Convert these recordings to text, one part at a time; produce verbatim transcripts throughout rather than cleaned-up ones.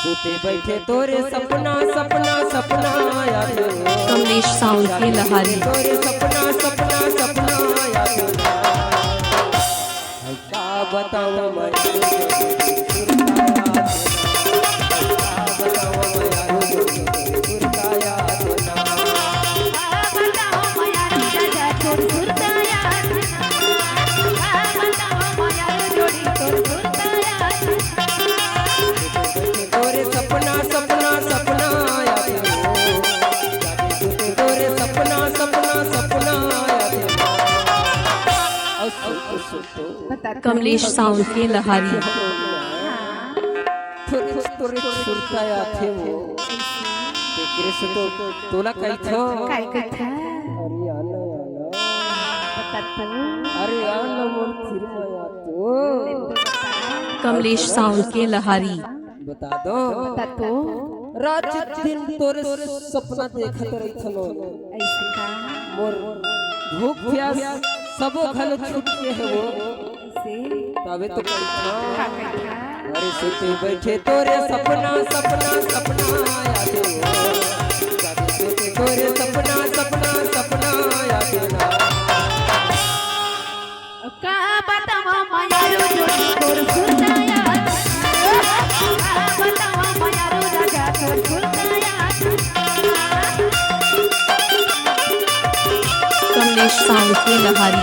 सुते बइठे तोरे सपना, सपना, सपना आथे। कमलेश साउंड के लहारी। तोरे सपना, सपना, सपना आथे। का बताऊं मैं, का बताऊं मैं, तोरे सपना, सपना, सपना आया थे। तोरे सपना, सपना, सपना आया थे। बता तो। कमलेश साउंड के लहारी। हाँ। तोरे, तोरे सुरता आया थे वो। तेकरे से तो तोला कहिथो। काय कहिथा? अरे आना, आना। बता तो। अरे आना मोर फिर मैं आ तो। कमलेश साउंड के लहारी। बता दो। बता तो। रात दिन तोरे सपना देखत रहिथन। ऐसे का? मोर भूख प्यास सबो घलो छूट के हे वो। ऐसे? तबे तो कहिथन। का कहिथा? अरे सुते बइठे तोरे सपना, सपना, सपना आथे। सुते बइठे तोरे सपना, सपना, सपना आथे। का बतावा मायारू जोड़ी तोर सुरता आथे। का बतावा मायारू राजा तोर सुरता आथे। कमलेश साउंड के लहारी।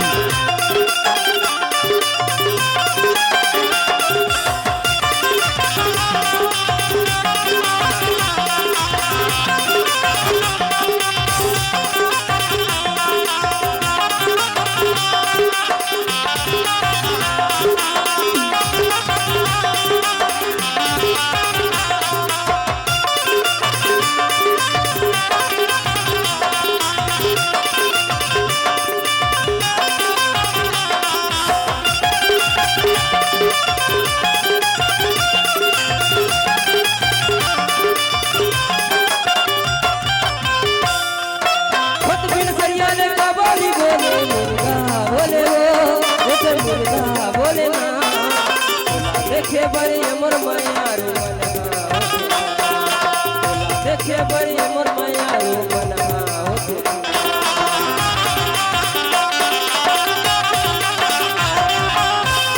खुद बिन सरिया ले कबाली बोले मुर्गा बोले वो, वो तो मुर्गा बोले ना। देखे बड़ी अमर माया रे मनवा, देखे बड़ी अमर माया रे मनवा।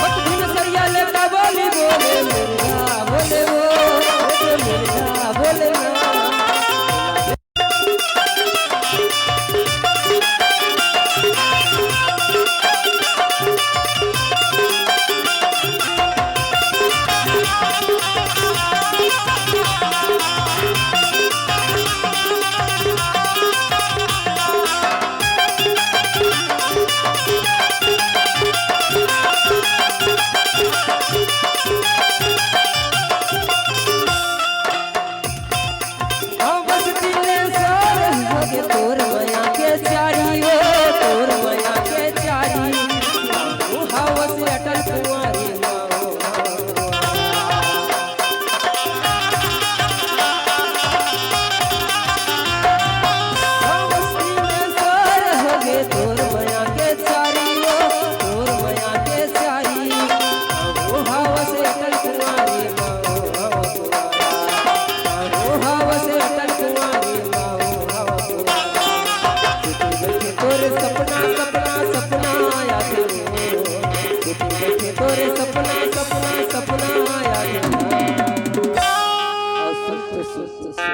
खुद बिन सरिया ले कबाली बोले मुर्गा बोले वो, वो तो मुर्गा बोले ना। हाँ, बस दिले सार होगे तोर मया के चारी ओ, तोर मया के चारी। तू हवस अटल कुंवारी माँ ओ। हाँ, बस दिले सार होगे तोर मया के चारी ओ, तोर मया के चारी। तू हवस अटल कुंवारी माँ ओ। तोरे सपना, सपना, सपना आथे। तोरे सपना, सपना, सपना आथे। सुन, सुन, सुन, सुन, सुन।